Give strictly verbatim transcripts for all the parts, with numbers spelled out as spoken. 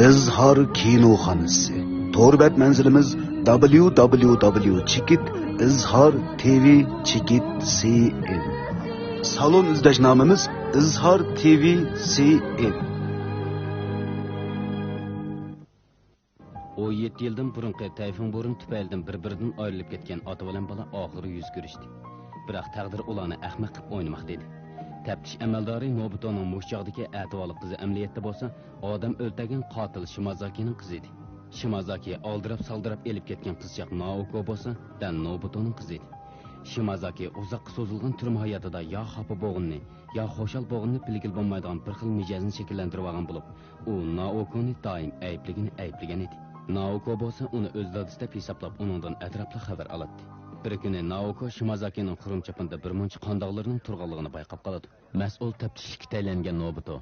ئىزھار كىنوخانىسى. تور بەت مەنزىلىمىز: دابليۇ دابليۇ دابليۇ چېكىت ئىزھار تىۋى چېكىت سىئېن. سالون ئىزدەش نامىمىز: ئىزھار تىۋى سىئېن. ئون يەتتە يىلدىن بۇرۇنقى تەيفۇڭ بورىنى تۈپەيلىدىن بىر-بىرىدىن ئايرىلىپ كەتكەن ئاتا بىلەن بالا ئاخىرى يۈز كۆرۈشتى. بىراق تەقدىر ئۇلارنى ئەخمەق قىلىپ ئوينىماقتا ئىدى. تەپتىش ئەمەلدارى نوبۇتونىڭ مۇشۇ چاغدىكى ئەتىۋارلىق قىزى ئەمەلىيەتتە بولسا ئادەم ئۆلتۈرگەن قاتىل شىمازاكىنىڭ قىزى ئىدى. شىمازاكى ئالدىراپ-سالدىراپ ئېلىپ كەتكەن قىزچاق نائوكو بولسا دەل نوبۇتونىڭ قىزى ئىدى. شىمازاكى ئۇزاققا سوزۇلغان تۈرمە ھاياتىدا يا خاپا بولغىنىنى، يا خۇشال بولغىنىنى بىلگىلى بولمايدىغان بىر خىل مىجەزنى شەكىللەندۈرۈۋالغان بولۇپ، ئۇ نائوكونى دائىم ئەيىبلىگىنى ئەيىبلىگەن ئىدى. نائوكو بولسا ئۇنى ئۆز دادىسى دەپ ھېسابلاپ، ئۇنىڭدىن ئەتراپلىق خەۋەر ئالاتتى. بىر كۈنى نائوكو شىمازاكىنىڭ خۇرۇم چاپىنىدا بىر مۇنچە قانداغلىرىنىڭ تۇرغانلىقىنى بايقاپ قالىدۇ. مەسئۇل تەپتىشلىككە تەيىنلەنگەن نوبۇتو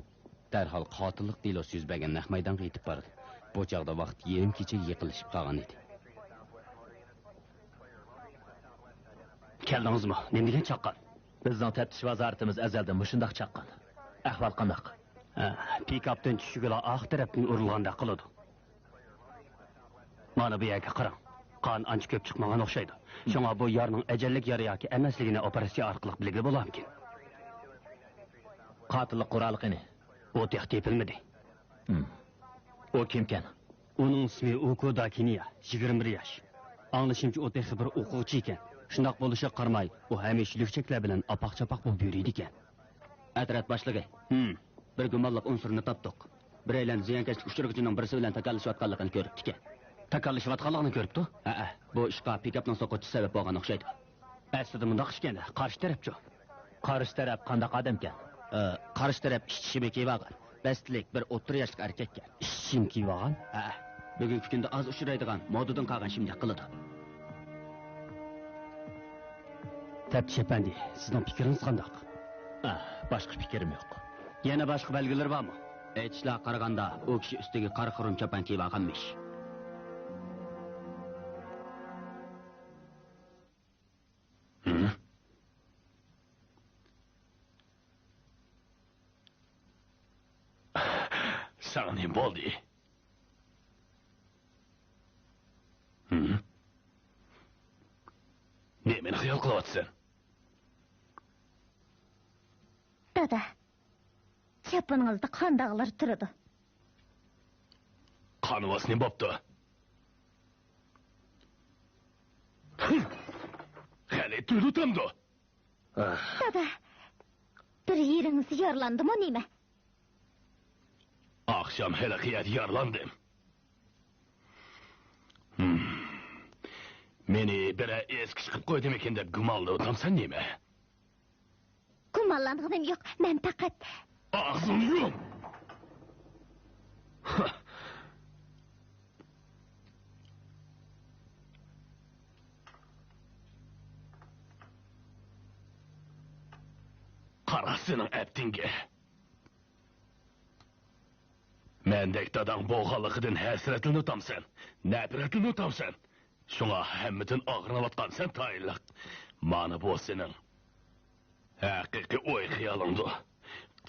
دەرھال قاتىللىق دېلوسى يۈز بەرگەن نەق مەيدانغا يېتىپ بارىدۇ. بۇ چاغدا ۋاقىت يېرىم كېچىگە يېقىنلىشىپ قالغان ئىدى. كەلدىڭىزمۇ؟ نېمە دېگەن چاققان؟ بىزنىڭ تەپتىش ۋازارىتىمىز ئەزەلدىن مۇشۇنداق چاققان. ئەھۋال قانداق؟ ھە، پىكاپتىن چۈشكىلى ئارقا تەرەپتىن ئۇرۇلغاندەك قىلىدۇ. مانا بۇ يەرگە قاراڭ. قان ئانچە كۆپ چىقمىغان ئوخشايدۇ. شۇڭا بۇ يارىنىڭ ئەجەللىك يارا ياكى ئەمەسلىكىنى ئوپېراتسىيە ئارقىلىق بىلگىلى بولامكىن. قاتىللىق قورالى قېنى؟ ئۇ تېخى تېپىلمىدى. ھىم. ئۇ كىمكەن؟ ئۇنىڭ ئىسمى ئوكودا كىنىيا، يىگىرمە بىر ياش. ئاڭلىشىمچە، ئۇ تېخى بىر ئوقۇغۇچى ئىكەن. شۇنداق بولۇشىغا قارىماي، ئۇ ھەمىشە لۈكچەكلەر بىلەن ئاپاق-چاپاق بولۇپ يۈرىدىكەن. ئەترەت باشلىقى. ھىم. بىر گۇمانلىق ئۇنسۇرنى تاپتۇق. بىرەيلەن زىيانكەشلىك ئۇچرىغۇچىنىڭ بىرسى بىلەن تاكاللىشىۋاتقانلىقىنى كۆرۈپتىكەن. تاكاللىشىۋاتقانلىقىنى كۆرۈپتۇ؟ ھەئە، بۇ ئىشقا پىكاپنىڭ سوققۇچىسى سەۋەب بولغان ئوخشايدۇ. ئەسلىدە مۇنداق ئىكەن، قارشى تەرەپچۇ؟ قارشى تەرەپ قانداق ئادەمكەن؟ ئى، قارشى تەرەپ ئىش چىشىمى كىيىۋالغان، بەستلىك بىر ئوتتۇرا ياشلىق ئەركەككەن. ئىش چىشىمى كىيىۋالغان؟ ھەئە، بۈگۈنكى كۈندە ئاز ئۇچرايدىغان، مودىدىن قالغان شىمدەك قىلىدۇ. تەپتىش ئەپەندى، سىزنىڭ پىكرىڭىز قانداق؟ ئاھ، باشقا پىكرىم يوق. يەنە باشقا بەلگىلىرى بارمۇ؟ ئېيتىشلارغا قارىغاندا، ئۇ كىشى ئۈستىگە قارا خۇرۇم چاپان كىيىۋالغانمىش. ھە؟ ساڭا نېمە بولدى؟ ھە؟ نېمىنى خىيال قىلىۋاتىسەن؟ دادا، چاپىنىڭىزدا قان داغلىرى تۇرىدۇ. قانىۋاتسا نېمە بوپتۇ؟ خېلى تۈرۈتەمدۇ؟ دادا، بىر يېرىڭىز يارىلاندىمۇ نېمە؟ ئاخشام ھېلىقى يەردە يارىلاندىم. ھىم. مېنى بىرەر ئېسىكى چىقىپ قويدىمىكىن دەپ گۇمانلىنىۋاتامسەن نېمە؟ گۇمانلانغىنىم يوق، مەن پەقەت. ئاغزىڭنى يۇم! قارا سېنىڭ ئەپتىڭگە. مەندەك داداڭ بولغانلىقىدىن ھەسرەتلىنىۋاتامسەن، نەپرەتلىنىۋاتامسەن. شۇڭا ھەممىدىن ئاغرىنىۋاتقانسەن تايىنلىق. مانا بۇ سېنىڭ ھەقىقىي ئوي خىيالىڭدۇ.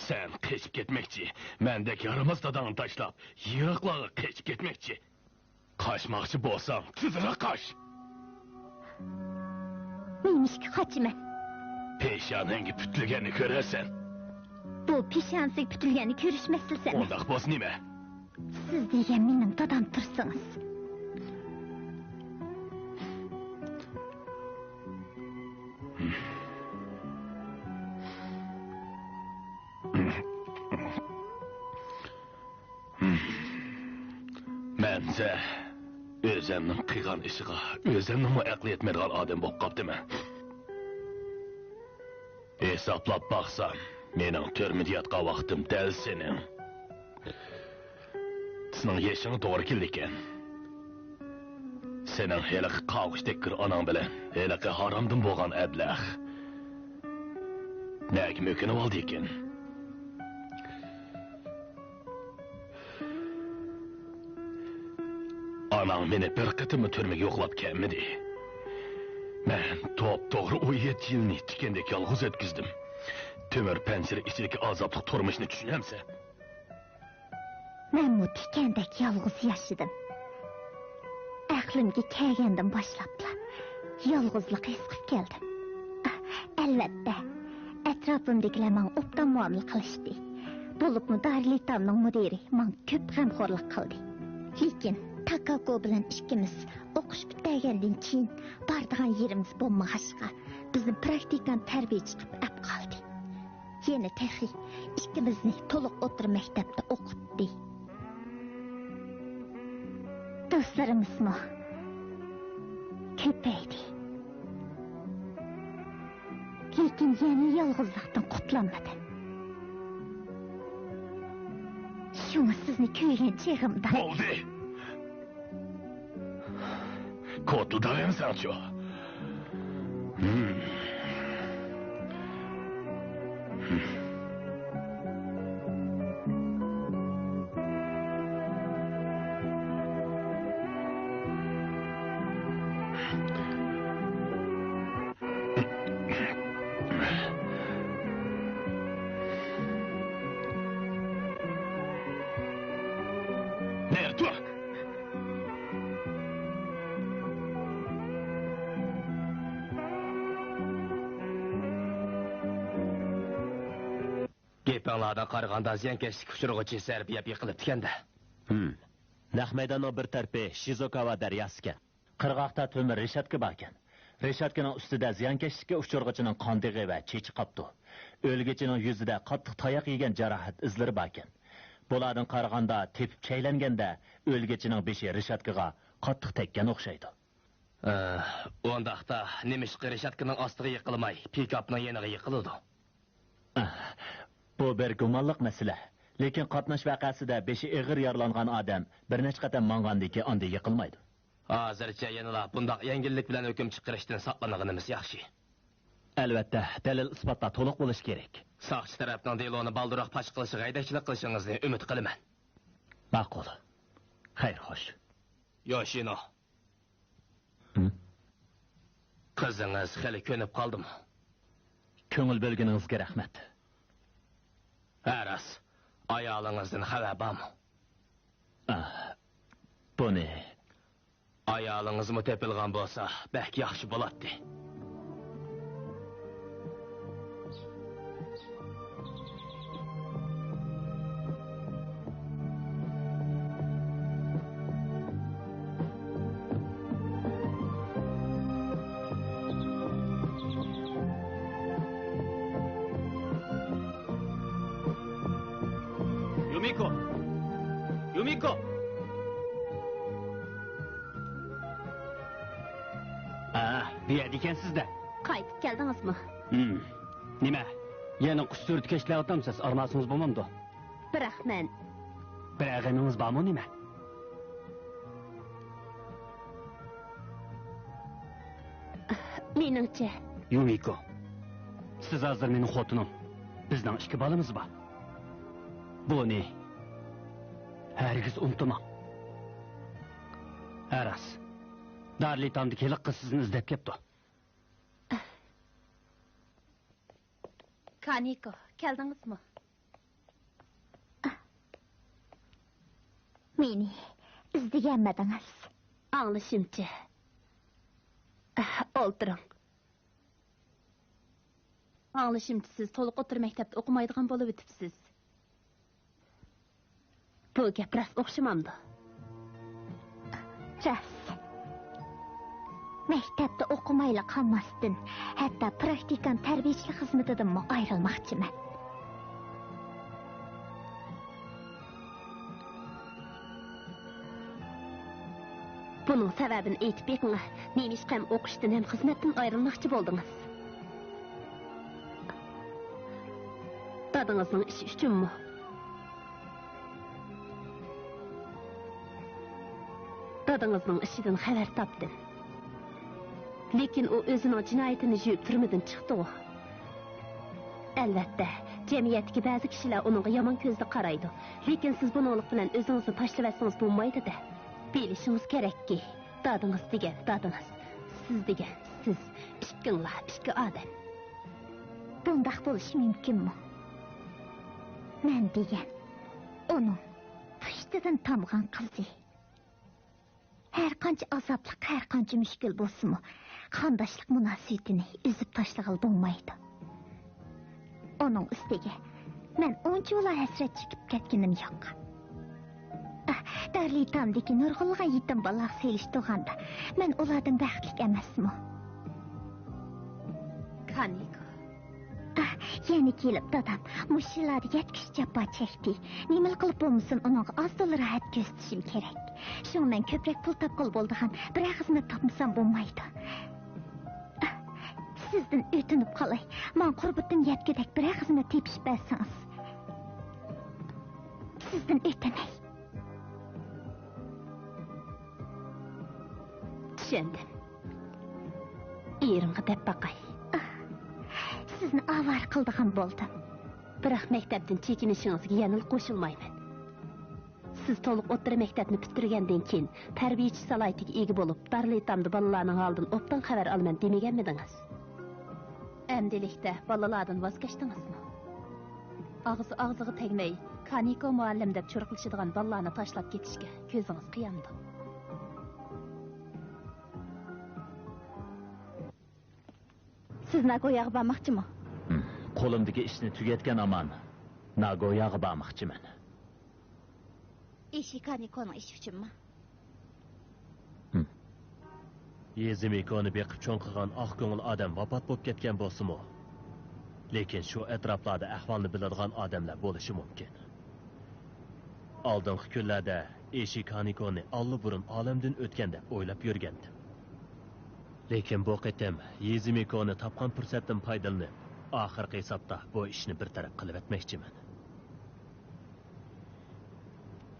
سەن قېچىپ كەتمەكچى، مەندەك يارىماس داداڭنى تاشلاپ، يىراقلارغا قېچىپ كەتمەكچى. قاچماقچى بولساڭ، تېزرەك قاچ! نېمىشقا قاچىمەن؟ پېشانەڭگە پۈتۈلگەننى كۆرەرسەن. بۇ پېشانىسىگە پۈتۈلگەننى كۆرۈش مەسىلىسى ئەمەس. ئۇنداق بولسا نېمە؟ سىز دېگەن مېنىڭ دادام تۇرسىڭىز. مەنسە ئۆزەمنىڭ قىلغان ئىشىغا ئۆزەمنىڭمۇ ئەقلى يەتمەيدىغان ئادەم بولۇپ قاپتىمەن. ھېسابلاپ باقسام، مېنىڭ تۈرمىدە ياتقان ۋاقتىم دەل سېنىڭ، سېنىڭ يېشىڭغا توغرا كېلىدىكەن. سېنىڭ ھېلىقى قاۋۇشتەك كىر ئاناڭ بىلەن ھېلىقى ھارامدىن بولغان ئەبلەخ نەگە مۆكۈنۈۋالدىكىن؟ ئاناڭ مېنى بىر قېتىممۇ تۈرمىگە يوقلاپ كەلمىدى. مەن توپتوغرا ئون يەتتە يىلنى تىكەندەك يالغۇز ئۆتكۈزدۈم. تۆمۈر پەنجىرە ئىچىدىكى ئازابلىق تۇرمۇشنى چۈشىنەمسەن؟ مەنمۇ تىكەندەك يالغۇز ياشىدىم. ئەقلىمگە كەلگەندىن باشلاپلا يالغۇزلۇق ھېس قىلىپ كەلدىم. ئەلۋەتتە، ئەتراپىمدىكىلەر ماڭا ئوبدان مۇئامىلە قىلىشتى. بولۇپمۇ دارىلئېتامنىڭ مۇدىرى ماڭا كۆپ غەمخورلۇق قىلدى. لېكىن تاكاكو بىلەن ئىككىمىز ئوقۇش پۈتتۈرگەندىن كېيىن بارىدىغان يېرىمىز بولمىغاچقا، بىزنى پراكتىكانت تەربىيەچى قىلىپ ئەپ قالدى. يەنە تېخى ئىككىمىزنى تولۇق ئوتتۇرا مەكتەپتە ئوقۇتتى. دوستلىرىمىزمۇ كۆپەيدى. لېكىن يەنە يالغۇزلۇقتىن قۇتۇلالمىدىم. شۇڭا سىزنى كۆرگەن چېغىمدا. بولدى! كوتۇلداۋەمسەڭچۇ؟ نېرى تۇر! گېپىڭلاردىن قارىغاندا، زىيانكەشلىك ئۇچۇرغۇچى زەربە يەپ يىقىلىپتىكەن-دە. ھىم. نەق مەيداننىڭ بىر تەرىپى شىزوكاۋا دەرياسىكەن. قىرغاقتا تۆمۈر رېشاتكا باركەن. رېشاتكىنىڭ ئۈستىدە زىيانكەشلىككە ئۇچرىغۇچىنىڭ قان دېغى ۋە چېچى قاپتۇ. ئۆلگۈچىنىڭ يۈزىدە قاتتىق تاياق يېگەن جاراھەت ئىزلىرى باركەن. بۇلاردىن قارىغاندا، تېپىپ چەيلەنگەندە ئۆلگۈچىنىڭ بېشى رېشاتكىغا قاتتىق تەگكەن ئوخشايدۇ. ئە، ئۇنداقتا نېمىشقا رېشاتكىنىڭ ئاستىغا يىقىلماي، پىكاپنىڭ يېنىغا يىقىلىدۇ؟ ئە، بۇ بىر گۇمانلىق مەسىلە. لېكىن قاتناش ۋەقەسىدە بېشى ئېغىر يارىلانغان ئادەم بىر نەچچە قېتىم ماڭغاندىن كېيىن ئاندىن يىقىلمايدۇ. ھازىرچە يەنىلا بۇنداق يەڭگىللىك بىلەن ھۆكۈم چىقىرىشتىن ساقلانغىنىمىز ياخشى. ئەلۋەتتە، دەلىل-ئىسپاتلار تولۇق بولۇشى كېرەك. ساقچى تەرەپنىڭ دېلونى بالدۇرراق پاش قىلىشىغا ھەيدەكچىلىك قىلىشىڭىزنى ئۈمىد قىلىمەن. ماقۇل. خەير، خوش. يوشىنو. ھىم؟ قىزىڭىز خېلى كۆنۈپ قالدىمۇ؟ كۆڭۈل بۆلگىنىڭىزگە رەھمەت. ھە، راست. ئايالىڭىزدىن خەۋەر بارمۇ؟ ئا، بۇنى. ئايالىڭىزمۇ تېپىلغان بولسا، بەك ياخشى بولاتتى. يۇمىكو! يۇمىكو! ھە، بۇ يەردە ئىكەنسىز-دە. قايتىپ كەلدىڭىزمۇ؟ ھىم. نېمە؟ يەنە قۇش سۈرىتى كەشلەۋاتامسىز؟ ئارماسىڭىز بولمامدۇ؟ بىراق مەن. بىرەر غېمىڭىز بارمۇ نېمە؟ مېنىڭچە. يۇمىكو، سىز ھازىر مېنىڭ خوتۇنۇم. بىزنىڭ ئىككى بالىمىز بار. بۇنى ھەرگىز ئۇنتۇماڭ. ھە، راست. دارىلئېتامدىكى ھېلىقى قىز سىزنى ئىزدەپ كەپتۇ. كانىكو، كەلدىڭىزمۇ؟ مېنى ئىزدىگەنمىدىڭىز؟ ئاڭلىشىمچە. ئولتۇرۇڭ. ئاڭلىشىمچە، سىز تولۇق ئوتتۇرا مەكتەپتە ئوقۇمايدىغان بولۇۋېتىپسىز. بۇ گەپ راست ئوخشىمامدۇ؟ راست. مەكتەپتە ئوقۇمايلا قالماستىن، ھەتتا پراكتىكانت تەربىيەچىلىك خىزمىتىدىنمۇ ئايرىلماقچىمەن. بۇنىڭ سەۋەبىنى ئېيتىپ بېقىڭا، نېمىشقا ھەم ئوقۇشتىن، ھەم خىزمەتتىن ئايرىلماقچى بولدىڭىز؟ دادىڭىزنىڭ ئىشى ئۈچۈنمۇ؟ دادىڭىزنىڭ ئىشىدىن خەۋەر تاپتىم. لېكىن ئۇ ئۆزىنىڭ جىنايىتىنى يۇيۇپ تۈرمىدىن چىقتىغۇ. ئەلۋەتتە، جەمئىيەتتىكى بەزى كىشىلەر ئۇنىڭغا يامان كۆزدە قارايدۇ. لېكىن سىز بۇنىڭلىق بىلەن ئۆزىڭىزنى تاشلىۋەتسىڭىز بولمايدۇ-دە. بىلىشىڭىز كېرەككى، دادىڭىز دېگەن دادىڭىز، سىز دېگەن سىز، ئىككىڭلار ئىككى ئادەم. بۇنداق بولۇشى مۇمكىنمۇ؟ مەن دېگەن ئۇنىڭ پۇشت ئىپتىدىن تامغان قىزى. ھەر قانچە ئازابلىق، ھەر قانچە مۈشكۈل بولسىمۇ، قانداشلىق مۇناسىۋىتىنى ئۈزۈپ تاشلىغىلى بولمايدۇ. ئۇنىڭ ئۈستىگە مەن ئۇنچىۋالا ھەسرەت چېكىپ كەتكىنىم يوق. ئاھ، دارلىتامدىكى نۇرغۇنلىغان يېتىم بالىلارغا سېلىشتۇرغاندا، مەن ئۇلاردىن بەختلىك ئەمەسمۇ؟ كانىكو. ئاھ، يەنە كېلىپ دادام مۇشۇ يىللاردا يەتكۈچە جاپا چەكتى. نېمىلا قىلىپ بولمىسۇن، ئۇنىڭغا ئاز تولا راھەت كۆرسىتىشىم كېرەك. شۇڭا مەن كۆپرەك پۇل تاپقىلى بولىدىغان بىرەر خىزمەت تاپمىسام بولمايدۇ. ئاھ، سىزدىن ئۆتۈنۈپ قالاي، ماڭا قۇربىتىم يەتكۈدەك بىرەر خىزمەت تېپىشىپ بەرسىڭىز. سىزدىن ئۆتۈنەي. چۈشەندىم. ئېرىڭغا دەپ باقاي. ئاھ، سىزنى ئاۋارە قىلىدىغان بولدۇم. بىراق مەكتەپتىن چېكىنىشىڭىزگە يەنىلا قوشۇلمايمەن. سىز تولۇق ئوتتۇرا مەكتەپنى پۈتتۈرگەندىن كېيىن، تەربىيەچى سالاھىيىتىگە ئىگە بولۇپ، دارلىتامدا بالىلارنىڭ ھالىدىن ئوبدان خەۋەر ئالىمەن دېمىگەنمىدىڭىز؟ ئەمدىلىكتە بالىلاردىن ۋاز كەچتىڭىزمۇ؟ ئاغزى ئاغزىغا تەگمەي، كانىكو مۇئەللىم دەپ چۇرۇقلىشىدىغان بالىلارنى تاشلاپ كېتىشكە كۆزىڭىز قىيامدۇ؟ سىز ناگوياغا بارماقچىمۇ؟ ھىم، قولۇمدىكى ئىشنى تۈگەتكەن ئامان ناگوياغا بارماقچىمەن. ئىشى كانىكونىڭ ئىشى ئۈچۈنمۇ؟ ھىم. يېزىمىكونى بېقىپ چوڭ قىلغان ئاق كۆڭۈل ئادەم ۋاپات بولۇپ كەتكەن بولسىمۇ، لېكىن شۇ ئەتراپلاردا ئەھۋالنى بىلىدىغان ئادەملەر بولۇشى مۇمكىن. ئالدىنقى كۈنلەردە ئىشى كانىكونى ئاللىبۇرۇن ئالەمدىن ئۆتكەن دەپ ئويلاپ يۈرگەنتىم. لېكىن بۇ قېتىم يېزىمىكونى تاپقان پۇرسەتتىن پايدىلىنىپ، ئاخىرقى ھېسابتا بۇ ئىشنى بىر تەرەپ قىلىۋەتمەكچىمەن.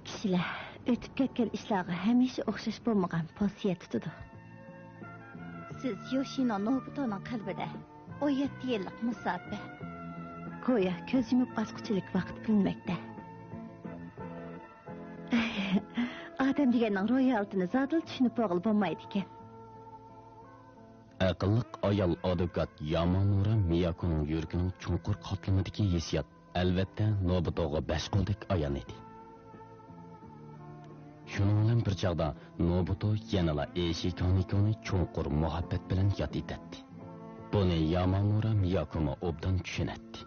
كىشىلەر ئۆتۈپ كەتكەن ئىشلارغا ھەمىشە ئوخشاش بولمىغان پوزىتسىيە تۇتىدۇ. سىز يوشىنو نوبۇتونىڭ قەلبىدە ئون يەتتە يىللىق مۇساپە. گويا كۆز يۇمۇپ ئاچقۇچىلىك ۋاقىت بىلىنمەكتە. ئادەم دېگەننىڭ روھىي ھالىتىنى زادىلا چۈشىنىپ بولغىلى بولمايدىكەن. ئەقىللىق ئايال ئادۋوكات يامامۇرا مىياكونىڭ يۈرىكىنىڭ چوڭقۇر قاتلىمىدىكى ھېسسىيات، ئەلۋەتتە، نوبۇتوغا بەش قولدەك ئايان ئىدى. شۇنىڭ بىلەن بىر چاغدا نوبۇتو يەنىلا ئېشى كانىكونى چوڭقۇر مۇھەببەت بىلەن ياد ئېتەتتى. بۇنى يامامۇرا مىياكومۇ ئوبدان چۈشىنەتتى.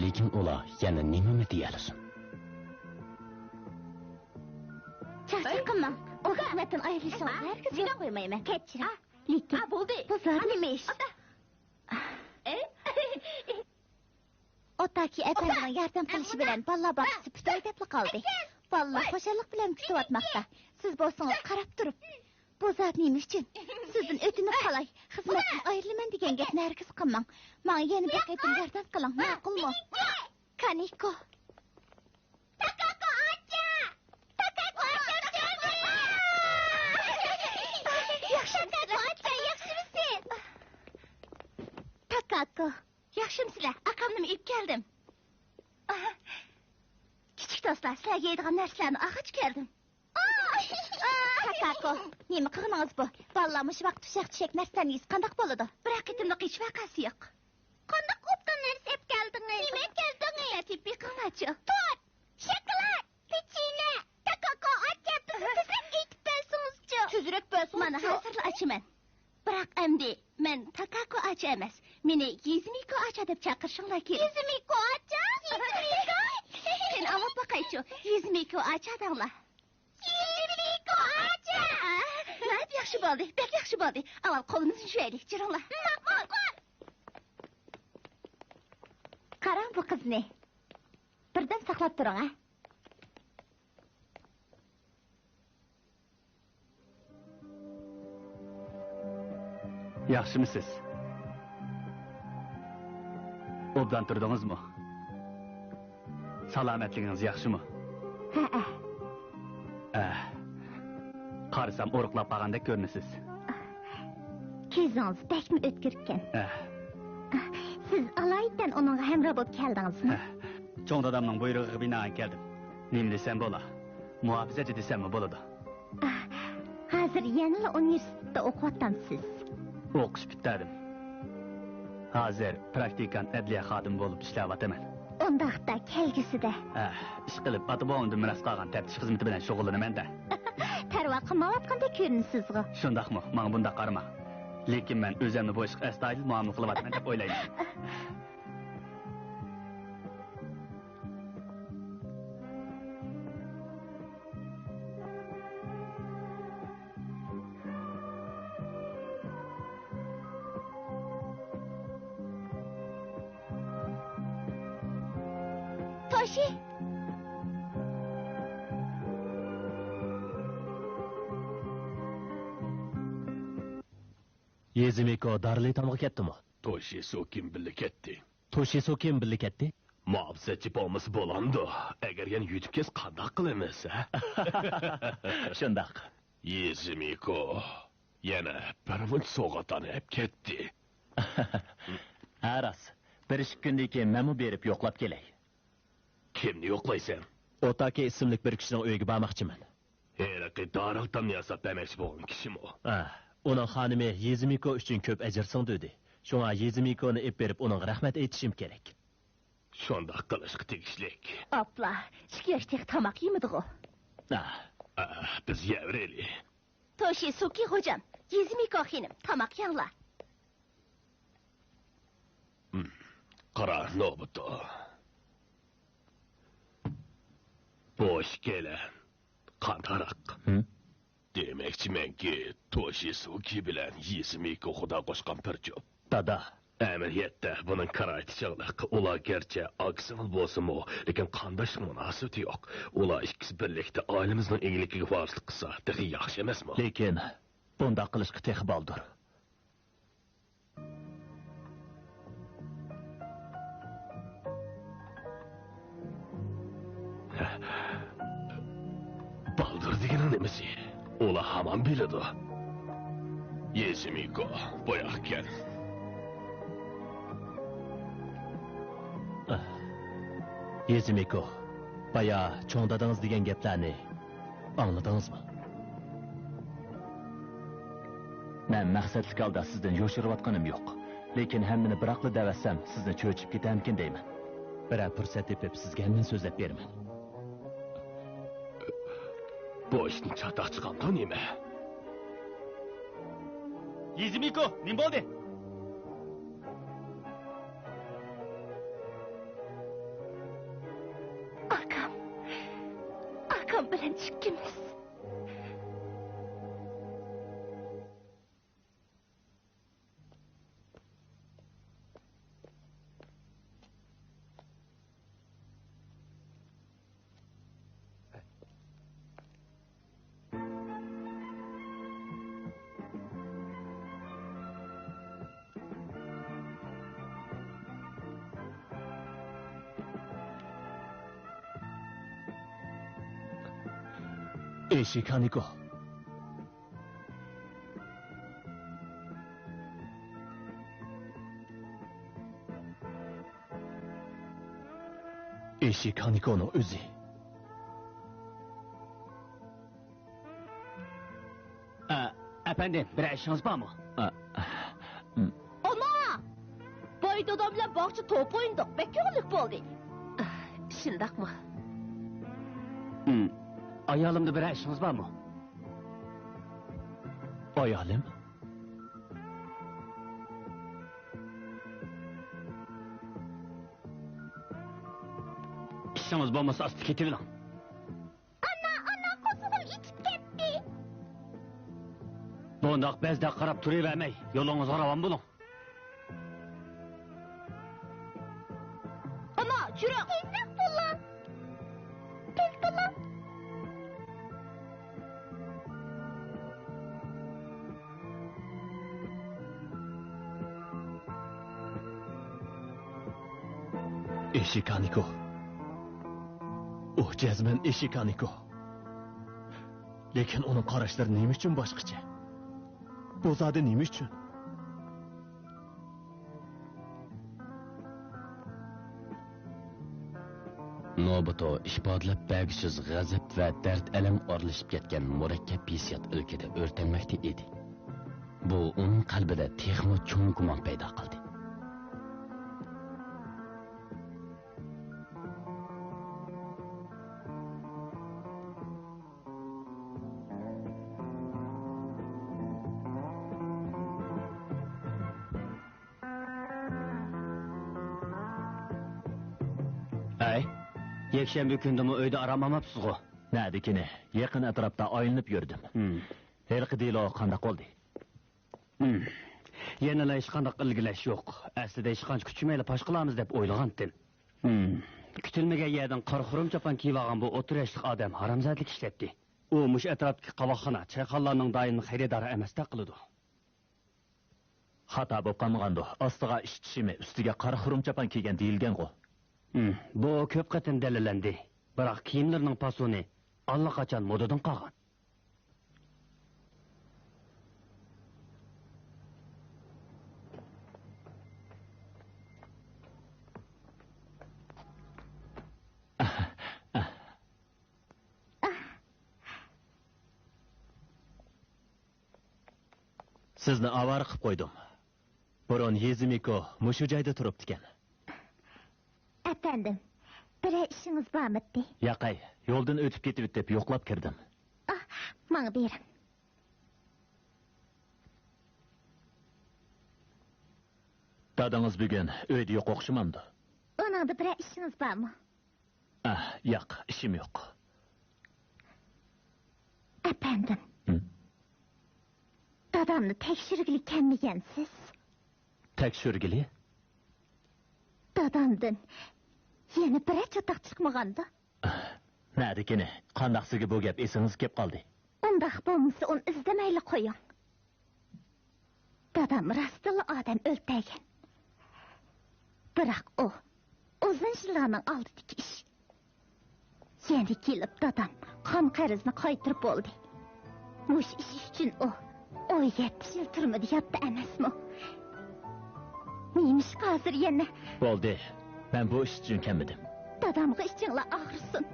لېكىن ئۇلار يەنە نېمىمۇ دېيەلىسۇن؟ چاقچاق قىلماڭ. ئۇ خىزمەتتىن ئايرىلىشىڭىزغا ھەرگىز يول قويمايمەن. كەچۈرۈڭ. لېكىن بولدى. بۇ زادى نېمە ئىش؟ ئوتاكى ئەپەندىنىڭ ياردەم قىلىشى بىلەن بالىلار باغچىسى پۈتۈۋى دەپلا قالدى. بالىلار خۇشاللىق بىلەن كۈتۈۋاتماقتا. سىز بولسىڭىز قاراپ تۇرۇپ، بۇ زادى نېمە ئۈچۈن؟ سىزدىن ئۆتۈنۈپ قالاي، خىزمەتتىن ئايرىلىمەن دېگەن گەپنى ھەرگىز قىلماڭ. ماڭا يەنە بىر قېتىم ياردەم قىلىڭ، ماقۇلمۇ؟ كانىكو. تاكاكو ئاچا! تاكاكو ئاچا كەلدى! ياخشىمۇسىلەر؟ تاكاكو ئاچا، ياخشىمۇسىز؟ تاكاكو. ياخشىمۇسىلەر؟ ئاقامنىمۇ ئېلىپ كەلدىم. كىچىك دوستلار، سىلەرگە يەيدىغان نەرسىلەرنى ئالغاچ كەلدىم. تاكاكو، نېمە قىلغىنىڭىز بۇ؟ بالىلار مۇشۇ ۋاقىتتا ئۇششاق-چۈششەك نەرسىلەرنى يېسە قانداق بولىدۇ؟ بىر قېتىملىق ھېچ ۋەقەسى يوق. قانداق ئوبدان نەرسە ئەپ كەلدىڭىز؟ نېمە ئەپ كەلدىڭىز؟ سىلەر تېپىپ بېقىڭلارچۇ. تورت، شوكولاد، پېچىنە، تاكاكو ئاچا، بىزگە تېزرەك ئېيتىپ بەرسىڭىزچۇ. تېزرەك بەرسىڭىزچۇ. مانا، ھازىرلا ئاچىمەن. بىراق ئەمدى مەن تاكاكو ئاچا ئەمەس، مېنى يېزىمىكو ئاچا دەپ چاقىرىشىڭلار كېرەك. يېزىمىكو ئاچا؟ يېزىمىكو؟ قېنى، ئاڭلاپ باقايچۇ. يېزىمىكو ئاچا دەڭلار. يېزىمىكو ئاچا! ناھايىتى ياخشى بولدى، بەك ياخشى بولدى. ئاۋۋال قولىمىزنى يۇيايلى، جۈرۈڭلار. ماقۇل. قاراڭ بۇ قىزنى. بىردەم ساقلاپ تۇرۇڭ، ھە. ياخشىمۇسىز؟ ئوبدان تۇردىڭىزمۇ؟ سالامەتلىكىڭىز ياخشىمۇ؟ ھەئە. ئە. قارىسام، ئورۇقلاپ قالغاندەك كۆرۈنىسىز. كۆزىڭىز بەكمۇ ئۆتكۈركەن. ئە. سىز ئالايىتەن ئۇنىڭغا ھەمراھ بولۇپ كەلدىڭىزمۇ؟ ھە. چوڭ دادامنىڭ بۇيرۇقىغا بىنائەن كەلدىم. نېمە دېسەم بولا؟ مۇھاپىزەتچى دېسەممۇ بولىدۇ. ئاھ، ھازىر يەنىلا ئۇنىۋېرسىتېتتا ئوقۇۋاتامسىز؟ ئوقۇش پۈتتۈردۈم. ھازىر پراكتىكانت ئەدلىيە خادىمى بولۇپ ئىشلەۋاتىمەن. ئۇنداقتا كەلگۈسىدە. ھە، ئىشقىلىپ، ئاتا-بوۋامدىن مىراس قالغان تەپتىش خىزمىتى بىلەن شۇغۇللىنىمەن-دە. پەرۋا قىلمايۋاتقاندەك كۆرۈنىسىزغۇ؟ شۇنداقمۇ؟ ماڭا بۇنداق قارىما. لېكىن مەن ئۆزۈمنى بۇ ئىشقا ئەستايىدىل مۇئامىلە قىلىۋاتىمەن دەپ ئويلايمەن. توشى! يېزىمىكو دارىلئېتامغا كەتتىمۇ؟ توشىسۇ كىم بىللە كەتتى؟ توشىسۇ كىم بىللە كەتتى؟ مۇھاپىزەتچى بولمىسا بولامدۇ؟ ئەگەر يەنە يۈدۈپ كەتسە قانداق قىلىمىز، ھە؟ شۇنداق. يېزىمىكو يەنە بىر مۇنچە سوۋغاتلارنى ئەپ كەتتى. ھە، راست. بىر ئىككى كۈندىن كېيىن مەنمۇ بېرىپ يوقلاپ كېلەي. كىمنى يوقلايسەن؟ ئوتاكى ئىسىملىك بىر كىشىنىڭ ئۆيىگە بارماقچىمەن. ھېلىقى دارىلئېتامنى ياساپ بەرمەكچى بولغان كىشىمۇ؟ ھە، ئۇنىڭ خانىمى يېزىمىكو ئۈچۈن كۆپ ئەجىر سىڭدۈردى. شۇڭا يېزىمىكونى ئېلىپ بېرىپ ئۇنىڭغا رەھمەت ئېيتىشىم كېرەك. شۇنداق قىلىشقا تېگىشلىك. ئاپلا، ئىككى ياش تېخى تاماق يېمىدىغۇ؟ ھە. ئە، بىز يەۋېرەيلى. توشىسۇكى خوجام، يېزىمىكو خېنىم، تاماق يەڭلار. ھىم، قارا، نوبۇتو. بۇ ئىككىيلەن قانداقراق؟ ھىم؟ دېمەكچىمەنكى، توشىسۇكى بىلەن يېزىمىكو خۇدا قوشقان بىر جۈپ. دادا. ئەمەلىيەتتە بۇنىڭ كارايتى چىغلىق. ئۇلار گەرچە ئاكا-سىڭىل بولسىمۇ، لېكىن قانداشلىق مۇناسىۋىتى يوق. ئۇلار ئىككىسى بىرلىكتە ئائىلىمىزنىڭ ئىگىلىكىگە ۋارىسلىق قىلسا، تېخى ياخشى ئەمەسمۇ؟ لېكىن بۇنداق قىلىشقا تېخى بالدۇر. بالدۇر دېگىنىڭ نېمىسى؟ ئۇلار ھامان بىلىدۇ. يېزىمىكو، بۇياققا كەل. يېزىمىكو، بايا چوڭ دادىڭىز دېگەن گەپلەرنى ئاڭلىدىڭىزمۇ؟ مەن مەقسەتلىك ھالدا سىزدىن يوشۇرۇۋاتقىنىم يوق. لېكىن ھەممىنى بىراقلا دەۋەتسەم، سىزنى چۆچۈپ كېتەرمىكىن دەيمەن. بىرەر پۇرسەت تېپىپ، سىزگە ھەممىنى سۆزلەپ بېرىمەن. بۇ ئىشتىن چاتاق چىقامدۇ نېمە؟ يېزىمىكو، نېمە بولدى؟ ئاكام، ئاكام بىلەن ئىككىمىز. ئېشى كانىكو. ئېشى كانىكونىڭ ئۆزى. ئە، ئەپەندىم، بىرەر ئىشىڭىز بارمۇ؟ ئە، ئانا! باي دادام بىلەن باغچە توپ ئوينىدۇق، بەك كۆڭۈللۈك بولدى. شۇنداقمۇ؟ ئايالىمدا بىرەر ئىشىڭىز بارمۇ؟ ئايالىم؟ ئىشىڭىز بولمىسا ئاستا كېتىۋېلىڭ. ئانا، ئانا، قوزىغىم ئېچىپ كەتتى. بۇنداق بەزدەك قاراپ تۇرۇۋەرمەي، يولىڭىزغا راۋان بولۇڭ. ئانا، چۈرۈڭ. تېزرەك بولۇڭ. تېز بولۇڭ. ئېشى كانىكو. ئۇ جەزمەن ئېشى كانىكو. لېكىن ئۇنىڭ قاراشلىرى نېمە ئۈچۈن باشقىچە؟ بۇ زادى نېمە ئۈچۈن؟ نوبۇتو ئىپادىلەپ بەرگۈسىز غەزەپ ۋە دەرد-ئەلەم ئارىلىشىپ كەتكەن مۇرەككەپ ھېسسىيات ئىلكىدە ئۆرتەنمەكتە ئىدى. بۇ ئۇنىڭ قەلبىدە تېخىمۇ چوڭ گۇمان پەيدا قىلدى. ھەي، يەكشەنبە كۈندىمۇ ئۆيدە ئارام ئالماپسىزغۇ؟ نەدىكىنى، يېقىن ئەتراپتا ئايلىنىپ يۈردۈم. ھىم. ھېلىقى دېلو قانداق بولدى؟ ھىم. يەنىلا ھېچقانداق ئىلگىرىلەش يوق. ئەسلىدە ھېچقانچە كۈتمەيلا پاش قىلارمىز دەپ ئويلىغانتىم. ھىم. كۈتۈلمىگەن يەردىن قارا خۇرۇم چاپان كىيىۋالغان بۇ ئوتتۇرا ياشلىق ئادەم ھارامزادىلىك ئىشلەپتۇ. ئۇ مۇشۇ ئەتراپتىكى قاۋاقخانا، چايخانىلارنىڭ دائىملىق خېرىدارى ئەمەستەك قىلىدۇ. خاتا بوپ قالمىغاندۇ؟ ئاستىغا ئىشچى شىمى، ئۈستىگە قارا خۇرۇم چاپان كىيگەن دېيىلگەنغۇ؟ ھىم، بۇ كۆپ قېتىم دەلىللەندى. بىراق كىيىملىرىنىڭ پاسونى ئاللىقاچان مودىدىن قالغان. سىزنى ئاۋارە قىپ قويدۇم. بۇرۇن يېزىمىكو مۇشۇ جايدا تۇرۇپتىكەن. ئەپەندىم، بىرەر ئىشىڭىز بارمىدى؟ ياقەي، يولدىن ئۆتۈپ كېتىۋېتىپ يوقلاپ كىردىم. ئاھ، ماڭا بېرىڭ. دادىڭىز بۈگۈن ئۆيدە يوق ئوخشىمامدۇ؟ ئۇنىڭدا بىرەر ئىشىڭىز بارمۇ؟ ئاھ، ياق، ئىشىم يوق. ئەپەندىم. ھىم؟ دادامنى تەكشۈرگىلى كەلمىگەنسىز؟ تەكشۈرگىلى؟ دادامدىن يەنە بىرەر چاتاق چىقمىغاندۇ؟ نەدىكىنى؟ قانداق سىزگە بۇ گەپ ئېسىڭىزگە كېلىپ قالدى؟ ئۇنداق بولمىسا ئۇنى ئىزدىمەيلا قويۇڭ. دادام راستتىنلا ئادەم ئۆلتۈرگەن. بىراق ئۇ ئۇزۇن يىللارنىڭ ئالدىدىكى ئىش. يەنە كېلىپ دادام قان قەرزنى قايتۇرۇپ بولدى. مۇشۇ ئىش ئۈچۈن ئۇ ئون يەتتە يىل تۈرمىدە ياتتى ئەمەسمۇ؟ نېمىشقا ھازىر يەنە؟ بولدى، مەن بۇ ئىش ئۈچۈن كەلمىدىم. دادامغا ئىچىڭلار ئاغرىسۇن.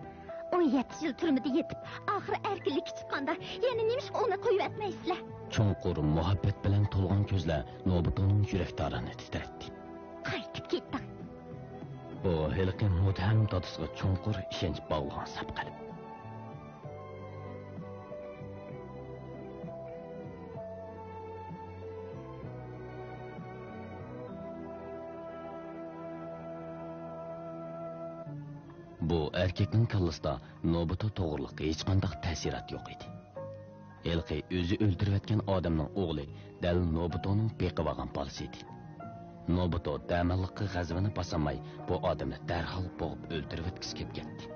ئون يەتتە يىل تۈرمىدە يېتىپ، ئاخىرى ئەركىنلىككە چىققاندا يەنە نېمىشقا ئۇنى قويۇۋەتمەيسىلەر؟ چوڭقۇر مۇھەببەت بىلەن تولغان كۆزلەر نوبۇتونىڭ يۈرەك تارىنى تىترەتتى. قايتىپ كېتىڭ. بۇ ھېلىقى مۇتتەھەم دادىسىغا چوڭقۇر ئىشەنچ باغلىغان ساپ قەلب. بۇ ئەركەكنىڭ كاللىسىدا نوبۇتو توغرىلىق ھېچقانداق تەسىرات يوق ئىدى. ھېلىقى ئۆزى ئۆلتۈرۈۋەتكەن ئادەمنىڭ ئوغلى دەل نوبۇتونىڭ بېقىۋالغان بالىسى ئىدى. نوبۇتو دەماللىققا غەزىپىنى باسالماي، بۇ ئادەمنى دەرھال بوغۇپ ئۆلتۈرۈۋەتكۈسى كېلىپ كەتتى.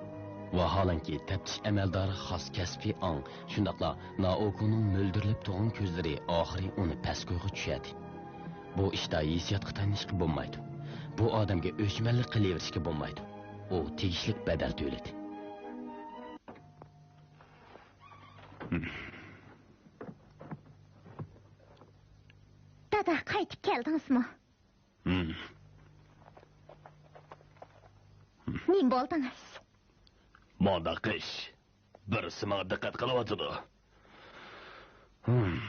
ۋاھالەنكى، تەپتىش ئەمەلدارى خاس كەسپىي ئاڭ، شۇنداقلا نائوكۇنىڭ مۆلدۈرلەپ تۇرغان كۆزلىرى ئاخىرى ئۇنى پەسكويغا چۈشەردى. بۇ ئىشتا ھېسسىياتقا تايىنىشقا بولمايدۇ. بۇ ئادەمگە ئۆچمەنلىك قىلىۋېرىشكە بولمايدۇ. ئۇ تېگىشلىك بەدەل تۆلىدى. دادا، قايتىپ كەلدىڭىزمۇ؟ ھىم. نېمە بولدىڭىز؟ مۇنداق ئىش. بىرسى ماڭا دىققەت قىلىۋاتىدۇ. ھىم.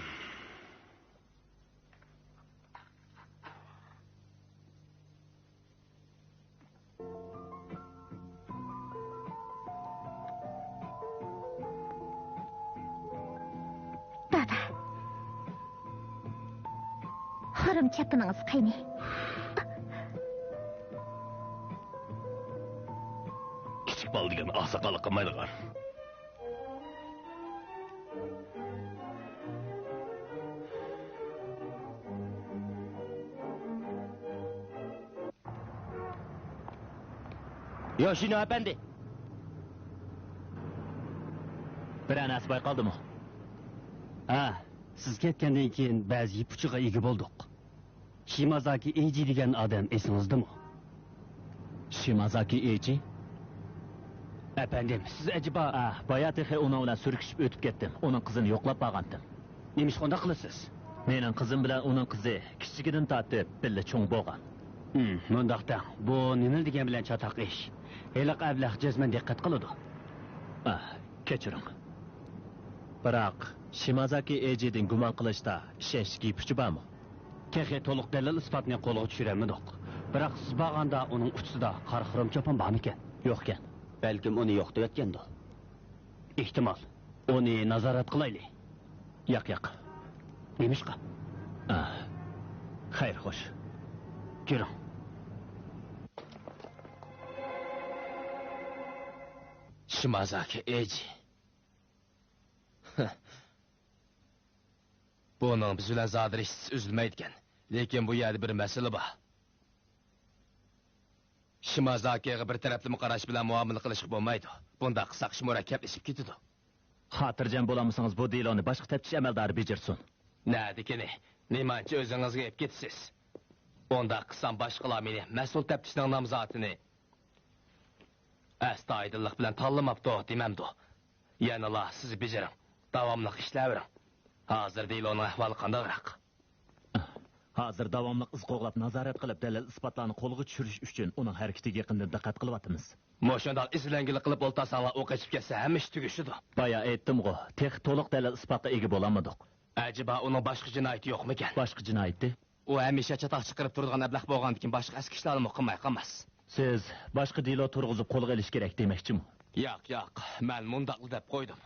دادا. خۇرۇم چاپىنىڭىز قېنى؟ كىچىك بالا دېگەن ئاقساقاللىق قىلمايدىغان. يوشىنو ئەپەندى! بىرەر نەرسە بايقالدىمۇ؟ ھە، سىز كەتكەندىن كېيىن بەزى يىپ ئۇچىغا ئىگە بولدۇق. شىمازاكى ئېيجى دېگەن ئادەم ئېسىڭىزدىمۇ؟ شىمازاكى ئېيجى؟ ئەپەندىم، سىز ئەجەبا. ئا، بايا تېخى ئۇنىڭ بىلەن سۈركىشىپ ئۆتۈپ كەتتىم. ئۇنىڭ قىزىنى يوقلاپ بارغانتىم. نېمىشقا ئۇنداق قىلىسىز؟ مېنىڭ قىزىم بىلەن ئۇنىڭ قىزى كىچىكىدىن تارتىپ بىللە چوڭ بولغان. ھىم، مۇنداق دەڭ، بۇ نېنىل دېگەن بىلەن چاتاق ئىش. ھېلىقى ئەبلەخ جەزمەن دىققەت قىلىدۇ. ئا، كەچۈرۈڭ. بىراق، شىمازاكى ئېيجىدىن گۇمان قىلىشتا ئىشەنچلىك يىپ ئۇچى بارمۇ؟ تېخى تولۇق دەلىل-ئىسپاتنى قولغا چۈشۈرەلمىدۇق. بىراق سىز بارغاندا ئۇنىڭ ئۇچىسىدا قارا خۇرۇم چاپان بارمىكەن؟ يوقكەن. بەلكىم ئۇنى يوقىتىۋەتكەندۇ؟ ئېھتىمال. ئۇنى نازارەت قىلايلى. ياق، ياق. نېمىشقا؟ ئا، خەير، خوش. يۈرۈڭ. شىمازاكى ئېجى. بۇنىڭ بىز بىلەن زادى رىشتىسى ئۈزۈلمەيدىكەن. لېكىن بۇ يەردە بىر مەسىلە بار. شىمازاكىغا بىر تەرەپلىمە قاراش بىلەن مۇئامىلە قىلىشقا بولمايدۇ. بۇنداق قىلساق ئىش مۇرەككەپلىشىپ كېتىدۇ. خاتىرجەم بولالمىسىڭىز، بۇ دېلونى باشقا تەپتىش ئەمەلدارى بېجىرسۇن. نەدىكىنى؟ نېمانچە ئۆزىڭىزگە ئېلىپ كېتىسىز؟ ئۇنداق قىلسام باشقىلار مېنى مەسئۇل تەپتىشنىڭ نامزاتىنى ئەستايىدىللىق بىلەن تاللىماپتۇ دېمەمدۇ؟ يەنىلا سىز بېجىرىڭ، داۋاملىق ئىشلەۋېرىڭ. ھازىر دېلونىڭ ئەھۋالى قانداقراق؟ ھازىر داۋاملىق ئىز قوغلاپ، نازارەت قىلىپ، دەلىل-ئىسپاتلارنى قولغا چۈشۈرۈش ئۈچۈن ئۇنىڭ ھەرىكىتىگە يېقىندىن دىققەت قىلىۋاتىمىز. مۇشۇنداق ئېسىلەڭگىلىك قىلىپ ئولتۇرساڭلار، ئۇ قېچىپ كەتسە، ھەممە ئىش تۈگىشىدۇ. بايا ئېيتتىمغۇ، تېخى تولۇق دەلىل-ئىسپاتقا ئىگە بولالمىدۇق. ئەجەبا ئۇنىڭ باشقا جىنايىتى يوقمىكەن؟ باشقا جىنايىتى؟ ئۇ ھەمىشە چاتاق چىقىرىپ تۇرىدىغان ئەبلەخ بولغاندىكىن، باشقا ئەسكى ئىشلارنىمۇ قىلماي قالماس. سىز باشقا دېلو تۇرغۇزۇپ قولغا ئېلىش كېرەك دېمەكچىمۇ؟ ياق، ياق، مەن مۇنداقلا دەپ قويدۇم.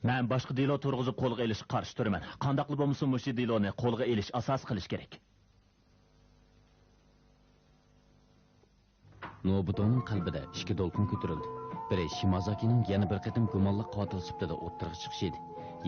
مەن باشقا دېلو تۇرغۇزۇپ قولغا ئېلىشقا قارشى تۇرىمەن. قانداقلا بولمىسۇن، مۇشۇ دېلونى قولغا ئېلىش ئاساسى قىلىش كېرەك. نوبۇتونىڭ قەلبىدە ئىككى دولقۇن كۆتۈرۈلدى. بىرى شىمازاكىنىڭ يەنە بىر قېتىم گۇمانلىق قاتىل سۈپىتىدە ئوتتۇرىغا چىقىشى ئىدى.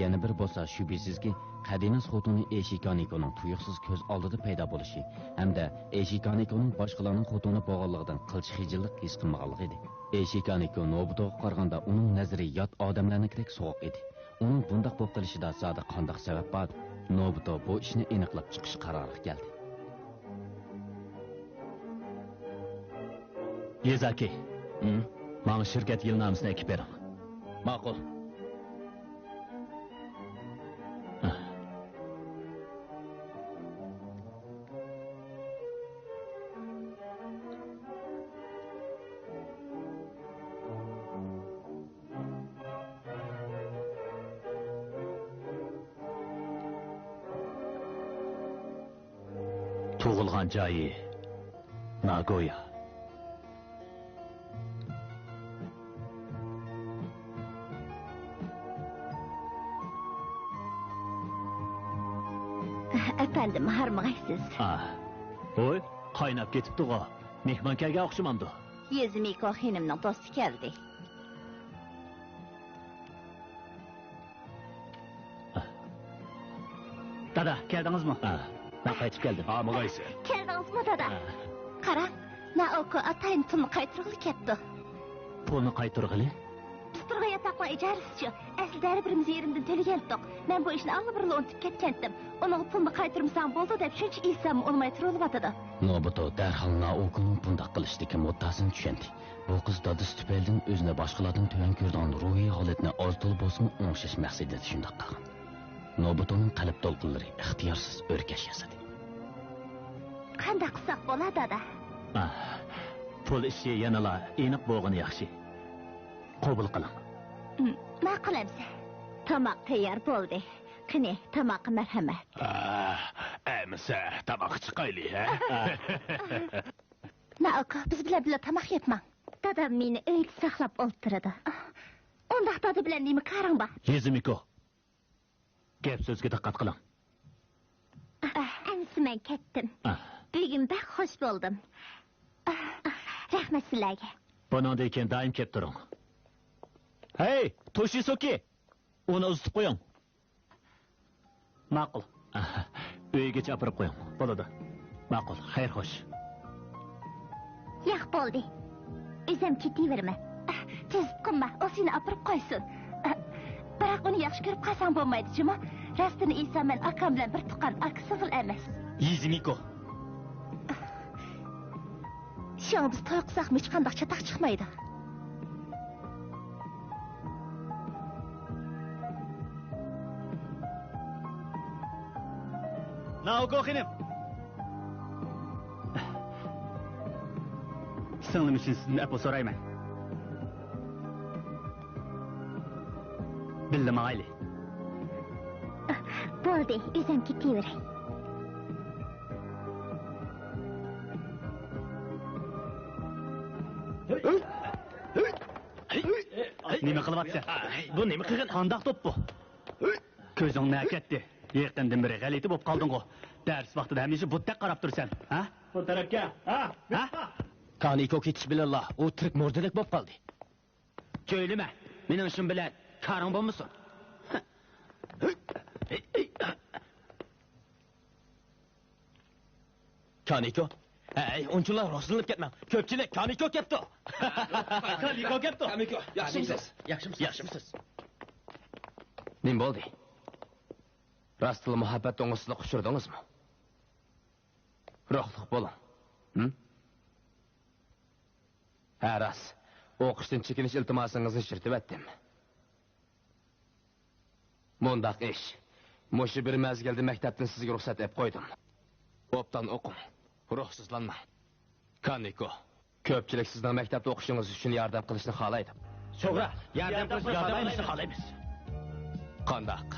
يەنە بىرى بولسا، شۈبھىسىزكى، قەدىناس خوتۇنى ئېشىكانىكونىڭ تۇيۇقسىز كۆز ئالدىدا پەيدا بولۇشى ھەمدە ئېشىكانىكونىڭ باشقىلارنىڭ خوتۇنى بولغانلىقىدىن قىلچە خىجىللىق ھېس قىلمىغانلىقى ئىدى. ئېشىكانىكو نوبۇتوغا قارىغاندا ئۇنىڭ نەزىرى يات ئادەملەرنىڭكىدەك سوغۇق ئىدى. ئۇنىڭ بۇنداق بوپ قېلىشىدا زادى قانداق سەۋەب باردۇ؟ نوبۇتو بۇ ئىشنى ئېنىقلاپ چىقىش قارارىغا كەلدى. يېزاكى، ھىم؟ ماڭا شىركەت يىلنامىسىنى ئەكىپ بېرىڭ. ماقۇل. تۇغۇلغان جايى ناگويا. ئەپەندىم، ھارمىغايسىز. ئاھ. ھوي، قايناپ كېتىپتىغۇ. مېھمان كەلگەن ئوخشىمامدۇ؟ يېزىمىكو خېنىمنىڭ دوستى كەلدى. دادا، كەلدىڭىزمۇ؟ ھە، مەن قايتىپ كەلدىم. ھارمىغايسەن. كەلدىڭىزمۇ، دادا؟ ھە. قاراڭ، نائوكو ئاتايىن پۇلنى قايتۇرغىلى كەپتۇ. پۇلنى قايتۇرغىلى؟ بىز تۇرغان ياتاقنىڭ ئىجارىسىچۇ؟ ئەسلىدە ھەر بىرىمىز يېرىمدىن تۆلىگەنتۇق. مەن بۇ ئىشنى ئاللىبۇرۇنلا ئۇنتۇپ كەتكەنتىم. ئۇنىڭغا پۇلنى قايتۇرمىساڭ بولىدۇ دەپ شۇنچە ئېيتساممۇ ئۇنىماي تۇرۇۋاتىدۇ. نوبۇتو دەرھال نائوكونىڭ بۇنداق قىلىشىدىكى مۇددىئاسىنى چۈشەندى. بۇ قىز دادىسى تۈپەيلىدىن ئۆزىنى باشقىلاردىن تۆۋەن كۆرىدىغان روھىي ھالەتنى ئاز-تولا بولسىمۇ ئوڭشاش مەقسىتىدە شۇنداق قىلغان. نوبۇتونىڭ قەلب دولقۇنلىرى ئىختىيارسىز ئۆركەش ياسىدى. قانداق قىلساق بولا، دادا؟ ئاھ، پۇل ئىشى يەنىلا ئېنىق بولغىنى ياخشى. قوبۇل قىلىڭ. ھىم، ماقۇل ئەمسە. تاماق تەييار بولدى. قېنى، تاماققا مەرھەمەت. ئاھ، ئەمسە تاماققا چىقايلى، ھە؟ نائوكو، بىز بىلەن بىللە تاماق يەپ ماڭ. دادام مېنى ئۆيدە ساقلاپ ئولتۇرىدۇ. ئۇنداق دادا بىلەن نېمە كارىڭ بار؟ يېزىمىكو، گەپ سۆزگە دىققەت قىلىڭ. ئەمىسە مەن كەتتىم. ئاھ. بۈگۈن بەك خوش بولدۇم. رەھمەت سىلەرگە. بۇنىڭدىن كېيىن دائىم كەپ تۇرۇڭ. ھەي، توشىسۇكى! ئۇنى ئۇزىتىپ قويۇڭ. ماقۇل. ئۆيگىچە ئاپىرىپ قويۇڭ. بولىدۇ. ماقۇل، خەير خوش. ياق، بولدى. ئۆزۈم كېتىۋېرىمەن. تېزىپ قىلما، ئۇ سېنى ئاپىرىپ قويسۇن. بىراق ئۇنى ياخشى كۆرۈپ قالساڭ بولمايدۇ جۇمۇ. راستىنى ئېيتسام، مەن ئاكام بىلەن بىر تۇغقان ئاكا سىڭىل ئەمەس. يېزىمىكو. شۇڭا بىز توي قىلساقمۇ ھېچقانداق چاتاق چىقمايدۇ. ناوكو خېنىم! سىڭلىم ئۈچۈن سىزدىن ئەپۇ سورايمەن. بىللە ماڭايلى. بولدى، ئۆزۈم كېتىۋېرەي. نېمە قىلىۋاتىسەن؟ بۇ نېمە قىلغان؟ قانداق توپ بۇ؟ كۆزۈڭ نەگە كەتتى؟ يېقىندىن بېرى غەلىتە بولۇپ قالدىڭغۇ. دەرس ۋاقتىدا ھەمىشە بۇتتەك قاراپ تۇرىسەن، ھە؟ بۇ تەرەپكە، ھە؟ ھە؟ كانىكو كېتىش بىلەنلا ئۇ تىرىك مۇردىدەك بولۇپ قالدى. چۆيلىمە، مېنىڭ ئىشىم بىلەن كارىڭ بولمىسۇن. كانىكو. ھەي، ئۇنچىلا روھسىزلىنىپ كەتمەڭ. كۆپچىلىك، كانىكو كەپتۇ. كانىكو كەپتۇ. كانىكو، ياخشىمۇسىز؟ ياخشىمۇسىز؟ ياخشىمۇسىز؟ نېمە بولدى؟ راستلا مۇھەببەت ئوڭۇشسىزلىققا ئۇچرىدىڭىزمۇ؟ روھلۇق بولۇڭ. ھىم؟ ھە، راست. ئوقۇشتىن چېكىنىش ئىلتىماسىڭىزنى چىرىتىۋەتتىم. مۇنداق ئىش. مۇشۇ بىر مەزگىلدە مەكتەپتىن سىزگە رۇخسەت ئېلىپ قويدۇم. ئوبدان ئوقۇڭ. روھسىزلانماڭ. كانىكو، كۆپچىلىك سىزنىڭ مەكتەپتە ئوقۇشىڭىز ئۈچۈن ياردەم قىلىشنى خالايدۇ. توغرا، ياردەم قىلىشنى، ياردەم قىلىشنى خالايمىز. قانداق؟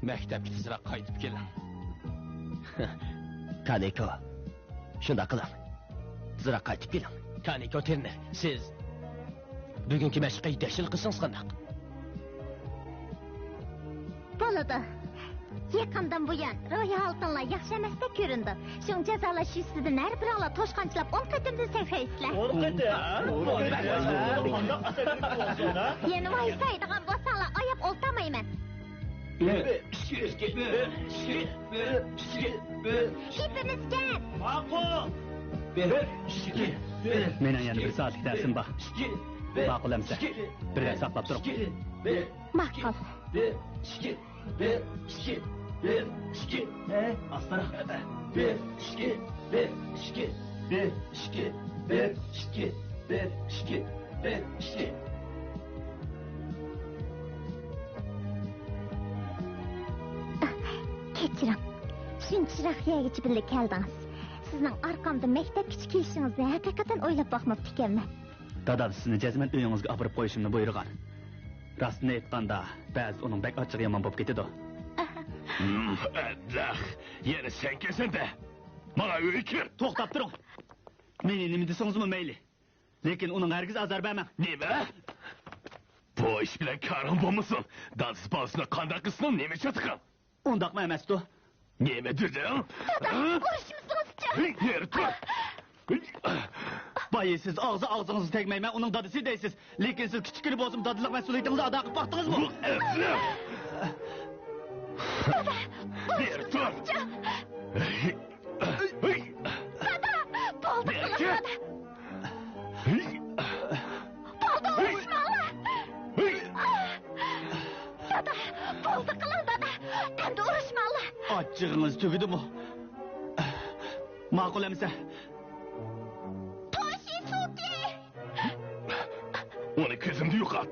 مەكتەپكە تېزرەك قايتىپ كېلىڭ. كانىكو، شۇنداق قىلىڭ. تېزرەك قايتىپ كېلىڭ. كانىكو ترېنېر، سىز بۈگۈنكى مەشىققە يېتەكچىلىك قىلسىڭىز قانداق؟ بولىدۇ. يېقىندىن بۇيان روھىي ھالىتىڭلار ياخشى ئەمەستەك كۆرۈنىدۇ. شۇڭا جازالاش يۈزىسىدىن ھەر بىرىڭلار توشقانچىلاپ ئون قېتىمدىن سەھۋەيسىلەر. ئون قېتىم؟ ھە؟ ئون قېتىم؟ قانداق ئەسەبىي بولسۇن، ھە؟ يەنە ۋايسايدىغان بولساڭلار ئاياپ ئولتۇرمايمەن. بىر، ئىككى، بىر، ئىككى، بىر، ئىككى، بىر. گېپىمىز گەپ. ماقۇل. بىر، ئىككى، بىر. مېنىڭ يەنە بىر سائەتلىك دەرسىم بار. ئىككى، بىر، ماقۇل ئەمىسە. ئىككى، بىر دەم ساقلاپ تۇرۇڭ. ئىككى، بىر، ماقۇل. بىر، ئىككى، بىر، ئىككى، بىر، ئىككى. ھە، ئاستىراق. بىر، ئىككى، بىر، ئىككى، بىر، ئىككى، بىر، ئىككى، بىر، ئىككى، بىر، ئىككى. كەچۈرۈڭ. شۇنچىراق يەرگىچە بىللە كەلدىڭىز. سىزنىڭ ئارقامدا مەكتەپكىچە كېلىشىڭىزنى ھەقىقەتەن ئويلاپ باقماپتىكەنمەن. دادام سىزنى جەزمەن ئۆيىڭىزگە ئاپىرىپ قويۇشۇمنى بۇيرۇغان. راستىنى ئېيتقاندا، بەزىدە ئۇنىڭ بەك ئاچچىقى يامان بولۇپ كېتىدۇ. ھىم، ئەبلەخ، يەنە سەن كەلسەندە. ماڭا ئۆيگە كىر. توختاپ تۇرۇڭ. مېنى نېمە دېسىڭىزمۇ مەيلى. لېكىن ئۇنىڭغا ھەرگىز ئازار بەرمەڭ. نېمە؟ بۇ ئىش بىلەن كارىڭ بولمىسۇن. دادىسى بالىسىنى قانداق قىلسىنىڭ نېمە چاتىقىڭ؟ ئۇنداقمۇ ئەمەستۇ؟ نېمە دېدىڭ؟ دادا، ھە؟ ئۇرۇشمىسىڭىزچۇ؟ ھېي، نېرى تۇر! بايا سىز ئاغزى ئاغزىڭىزغا تەگمەيمەن، ئۇنىڭ دادىسى دەيسىز. لېكىن سىز كىچىككىنە بولسىمۇ دادىلىق مەسئۇلىيىتىڭىزنى ئادا قىلىپ باقتىڭىزمۇ؟ دادا، نېرى تۇر! ئۇرۇشمىسىڭىزچۇ؟ دادا، بولدى قىلىڭ، دادا. بولدى، ئۇرۇشماڭلار. دادا، بولدى قىلىڭ، دادا. ئەمدى ئۇرۇشماڭلار. ئاچچىقىڭىز تۈگىدىمۇ؟ ماقۇل ئەمىسە. توشىسۇكى! ئۇنى كۆزۈمدىن يوقات.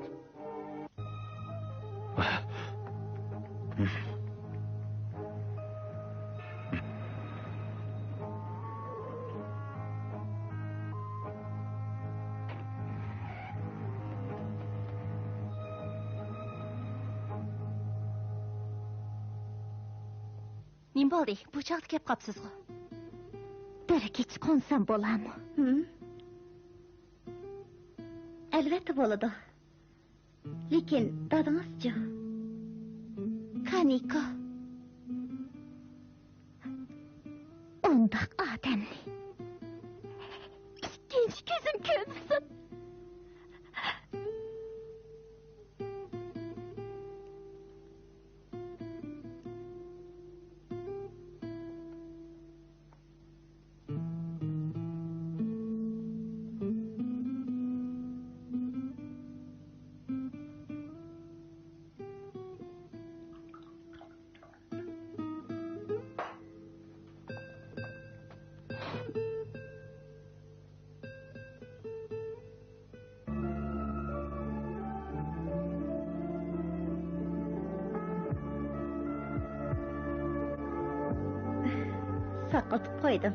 نېمە بولدى؟ بۇ چاغدا كەپ قاپسىزغۇ؟ بىر كېچە قونسام بولامۇ؟ ھىم؟ ئەلۋەتتە بولىدۇ. لېكىن دادىڭىزچۇ؟ كانىكو. ئۇنداق ئادەمنى ئىككىنچى كۆزۈم كۆرمىسۇن. ساقلىتىپ قويدۇم.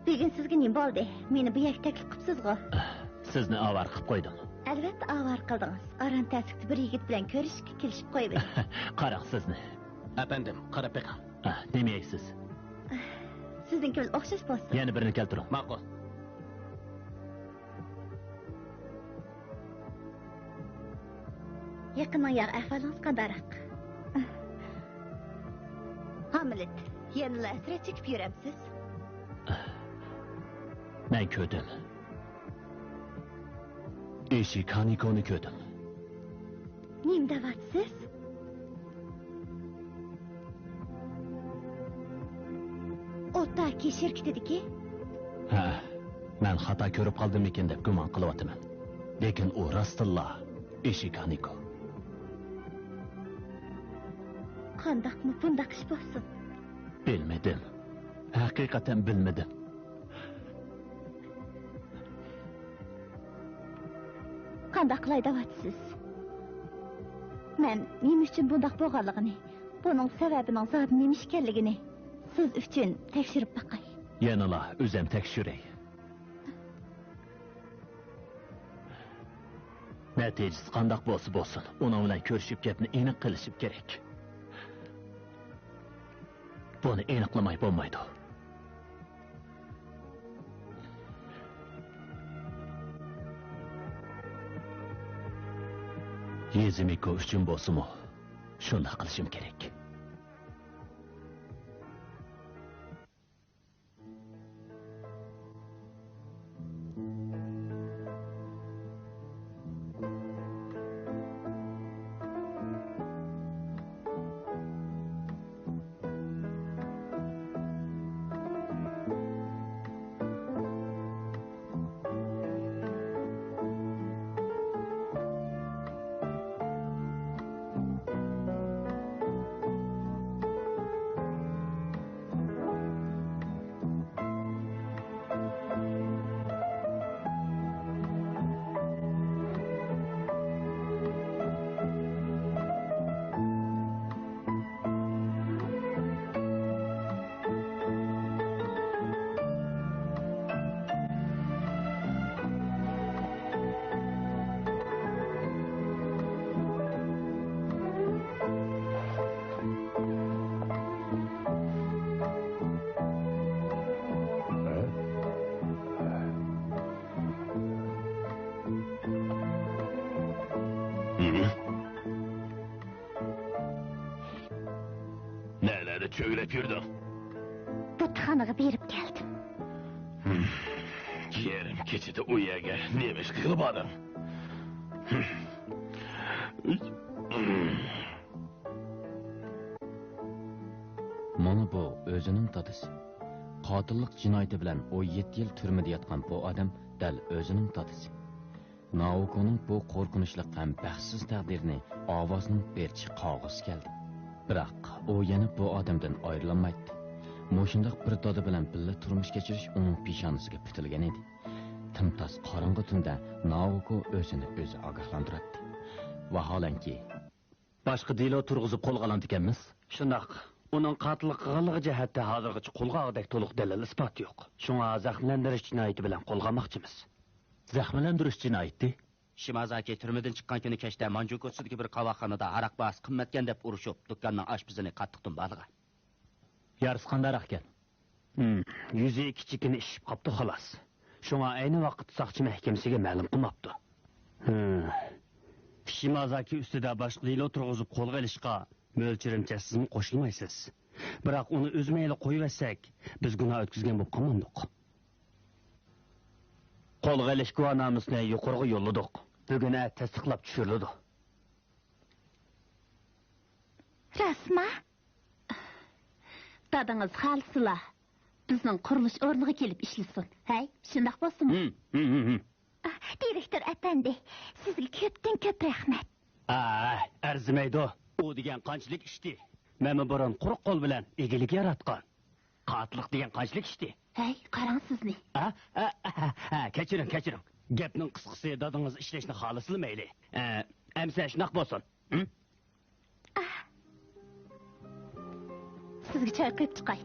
بۈگۈن سىزگە نېمە بولدى؟ مېنى بۇ يەرگە تەكلىپ قىپسىزغۇ؟ سىزنى ئاۋارە قىپ قويدۇم. ئەلۋەتتە ئاۋارە قىلدىڭىز. ئاران تەسلىكتە بىر يىگىت بىلەن كۆرۈشۈشكە كېلىشىپ قويۇۋىدىم. قاراڭ سىزنى. ئەپەندىم، قاراپ بېقىڭ. ئە، نېمە يەيسىز؟ سىزنىڭكى بىلەن ئوخشاش بولسۇن. يەنە بىرنى كەلتۈرۈڭ. ماقۇل. يېقىننىڭ ياغ ئەھۋالىڭىز قانداقراق؟ ھاملېت، يەنىلا ھەسرەت چېكىپ يۈرەمسىز؟ مەن كۆردۈم. ئىشى كانىكونى كۆردۈم. نېمە دەۋاتىسىز؟ ئوتاكى شىركىتىدىكى؟ ھە، مەن خاتا كۆرۈپ قالدىممىكىن دەپ گۇمان قىلىۋاتىمەن. لېكىن ئۇ راستتىنلا ئىشى كانىكو. قانداقمۇ بۇنداق ئىش بولسۇن؟ بىلمىدىم. ھەقىقەتەن بىلمىدىم. قانداق قىلاي دەۋاتىسىز؟ مەن نېمە ئۈچۈن بۇنداق بولغانلىقىنى، بۇنىڭ سەۋەبىنىڭ زادى نېمە ئىكەنلىكىنى سىز ئۈچۈن تەكشۈرۈپ باقاي. يەنىلا ئۆزۈم تەكشۈرەي. نەتىجىسى قانداق بولسا بولسۇن، ئۇنىڭ بىلەن كۆرۈشۈپ گەپنى ئېنىق قىلىشىم كېرەك. بۇنى ئېنىقلىماي بولمايدۇ. يېزىمىكو ئۈچۈن بولسىمۇ شۇنداق قىلىشىم كېرەك. نەلەردە چۆگىلەپ يۈردۈڭ؟ بۇتخانىغا بېرىپ كەلدىم. يېرىم كېچىدە ئۇ يەرگە نېمە ئىش قىلغىلى باردىڭ؟ مانا بۇ ئۆزىنىڭ دادىسى. قاتىللىق جىنايىتى بىلەن ئون يەتتە يىل تۈرمىدە ياتقان بۇ ئادەم دەل ئۆزىنىڭ دادىسى. نائوكونىڭ بۇ قورقۇنچلۇق ھەم بەختسىز تەقدىرىنى ئاۋازنىڭ بېرىشى قاغۇسى كەلدى. بىراق ئۇ يەنە بۇ ئادەمدىن ئايرىلالمايتتى. مۇشۇنداق بىر دادا بىلەن بىللە تۇرمۇش كېچىرىش ئۇنىڭ پېشانىسىگە پۈتۈلگەن ئىدى. تىمتاس قاراڭغۇ تۈندە نائوكو ئۆزىنى ئۆزى ئاگاھلاندۇراتتى. ۋاھالەنكى، باشقا دېلو تۇرغۇزۇپ قولغا ئالامدىكەنمىز؟ شۇنداق. ئۇنىڭ قاتىللىق قىلغانلىقى جەھەتتە ھازىرغىچە قولغا ئالغۇدەك تولۇق دەلىل-ئىسپات يوق. شۇڭا زەخىملەندۈرۈش جىنايىتى بىلەن قولغا ئالماقچىمىز. زەخىملەندۈرۈش جىنايىتى؟ شىمازاكى تۈرمىدىن چىققان كۈنى كەچتە مانجۇكۇتسۇدىكى بىر قاۋاقخانىدا ھاراق باھاسى قىممەتكەن دەپ ئۇرۇشۇپ، دۇكاننىڭ ئاشپىزىنى قاتتىق دۇمبالىغان. يارىسى قانداقراق ئىكەن؟ ھىم، يۈزى كىچىككىنە ئىششىپ قاپتۇ، خالاس. شۇڭا ئەينى ۋاقىتتا ساقچى مەھكىمىسىگە مەلۇم قىلماپتۇ. ھىم. شىمازاكى ئۈستىدە باشقا دېلو تۇرغۇزۇپ قولغا ئېلىشقا مۆلچىرىمچە سىزمۇ قوشۇلمايسىز. بىراق ئۇنى ئۆز مەيلى قويۇۋەتسەك، بىز گۇناھ ئۆتكۈزگەن بولۇپ قالمامدۇق؟ قولغا ئېلىش گۇۋاھنامىسىنى يۇقىرىغا يوللىدۇق. بۈگۈن ئەتە تەستىقلاپ چۈشۈرۈلىدۇ. راستما؟ دادىڭىز خالىسىلا، بىزنىڭ قۇرۇلۇش ئورنىغا كېلىپ ئىشلىسۇن. ھەي، شۇنداق بولسىمۇ؟ ھىم، ھىم، ھىم، ھىم. ئا، دىرېكتور ئەپەندى، سىزگە كۆپتىن كۆپ رەھمەت. ئا، ئەرزىمەيدۇ. ئۇ دېگەن قانچىلىك ئىشتى. مەنمۇ بۇرۇن قۇرۇق قول بىلەن ئىگىلىك ياراتقان. قاتىللىق دېگەن قانچىلىك ئىشتى. ھەي، قاراڭ سىزنى. ئا، ئا، ئا، ئا، كەچۈرۈڭ، كەچۈرۈڭ. گەپنىڭ قىسقىسى، دادىڭىز ئىشلەشنى خالىسىلا مەيلى. ئە، ئەمسە شۇنداق بولسۇن. ھىم؟ سىزگە چاي قۇيۇپ چىقاي.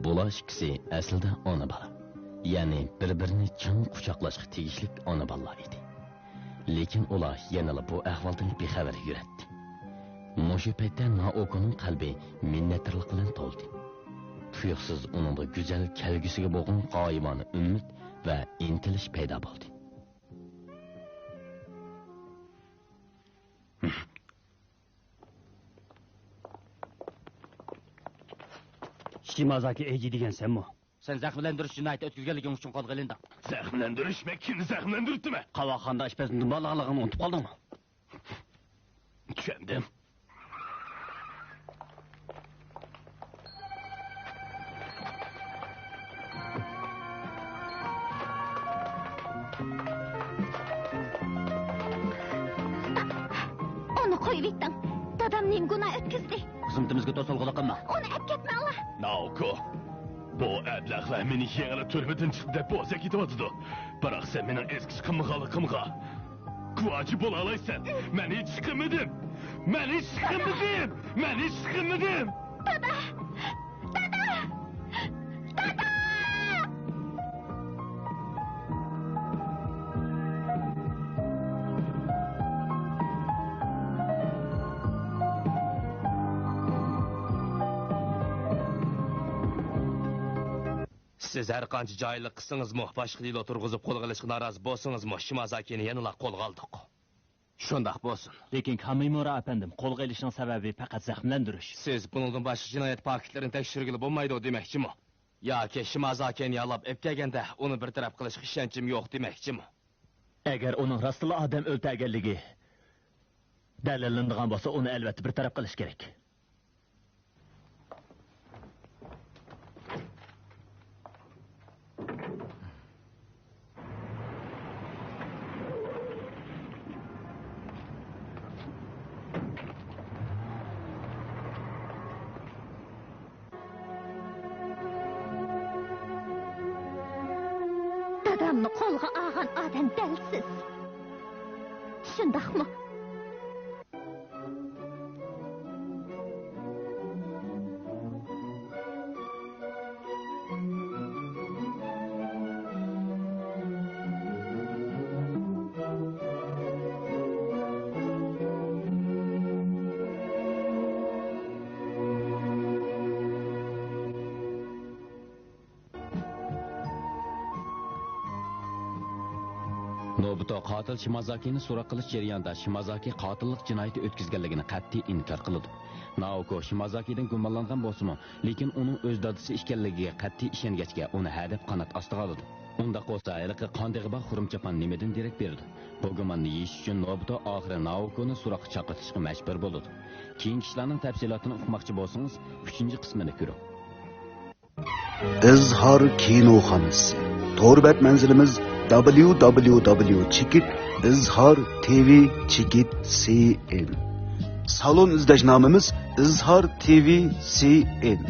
بۇلار ئىككىسى ئەسلىدە ئانا-بالا. يەنى بىر-بىرىنى چىڭ قۇچاقلاشقا تېگىشلىك ئانا-بالىلار ئىدى. لېكىن ئۇلار يەنىلا بۇ ئەھۋالدىن بىخەۋەر يۈرەتتى. مۇشۇ پەيتتە نائوكونىڭ قەلبى مىننەتدارلىق بىلەن تولدى. تۇيۇقسىز ئۇنىڭدا گۈزەل كەلگۈسىگە بولغان غايىۋانە ئۈمىد ۋە ئىنتىلىش پەيدا بولدى. شىمازاكى ئېيجى دېگەن سەنمۇ؟ سەن زەخىملەندۈرۈش جىنايىتى ئۆتكۈزگەنلىكىڭ ئۈچۈن قولغا ئېلىندىڭ. زەخىملەندۈرۈش؟ مەن كىمنى زەخىملەندۈرۈپتىمەن؟ قاۋاقخانىدا ئاشپەزنى دۇمبالىغانلىقىڭنى ئۇنتۇپ قالدىڭمۇ؟ چۈشەندىم. ئۇنى قويۇۋېتىڭ. دادام نېمە گۇناھ ئۆتكۈزدى؟ خىزمىتىمىزگە توسالغۇلۇق قىلما. ئۇنى ئەپ كەتمەڭلار. نائوكو، بۇ ئەبلەخلەر مېنى يېڭىلا تۈرمىدىن چىقتى دەپ بوزەك ئېتىۋاتىدۇ. بىراق سەن مېنىڭ ئەسكى چىقمىغانلىقىمغا گۇۋاھچى بولالايسەن. مەن ھېچ چىقمىدىم. مەن ھېچ چىقمىدىم. مەن ھېچ چىقمىدىم. دادا! دادا! دادا! سىز ھەر قانچە جاھىللىق قىلسىڭىزمۇ، باشقا دېلو تۇرغۇزۇپ قولغا ئېلىشقا نارازى بولسىڭىزمۇ، شىمازاكىنى يەنىلا قولغا ئالدۇق. شۇنداق بولسۇن. لېكىن كامىمۇرا ئەپەندىم، قولغا ئېلىشنىڭ سەۋەبى پەقەت زەخىملەندۈرۈش. سىز بۇنىڭدىن باشقا جىنايەت پاكىتلىرىنى تەكشۈرگىلى بولمايدۇ دېمەكچىمۇ؟ ياكى شىمازاكىنى يالاپ ئېلىپ كەلگەندە، ئۇنى بىر تەرەپ قىلىشقا ئىشەنچىم يوق دېمەكچىمۇ؟ ئەگەر ئۇنىڭ راستلا ئادەم ئۆلتۈرگەنلىكى دەلىللىنىدىغان بولسا، ئۇنى ئەلۋەتتە بىر تەرەپ قىلىش كېرەك. دادامنى قولغا ئالغان ئادەم دەل سىز. شۇنداقمۇ؟ نوبۇتو قاتىل شىمازاكىنى سوراق قىلىش جەريانىدا شىمازاكى قاتىللىق جىنايىتى ئۆتكۈزگەنلىكىنى قەتئىي ئىنكار قىلىدۇ. نائوكو شىمازاكىدىن گۇمانلانغان بولسىمۇ، لېكىن ئۇنىڭ ئۆز دادىسى ئىكەنلىكىگە قەتئىي ئىشەنگەچكە، ئۇنى ھەدەپ قانات ئاستىغا ئالىدۇ. ئۇنداق بولسا، ھېلىقى قان دېغى بار خۇرۇم چاپان نېمىدىن دېرەك بېرىدۇ؟ بۇ گۇماننى يېشىش ئۈچۈن نوبۇتو ئاخىرى نائوكونى سوراققا چاقىرتىشقا مەجبۇر بولىدۇ. كېيىنكى ئىشلارنىڭ تەپسىلاتىنى ئۇقماقچى بولسىڭىز، ئۈچىنچى قىسمىنى كۆرۈڭ. ئىزھار كىنوخانىسى. تور بەت مەنزىلىمىز: دابليۇ دابليۇ دابليۇ چېكىت ئىزھار تىۋى چېكىت سىئېن. سالون ئىزدەش نامىمىز: ئىزھار تىۋى سىئېن.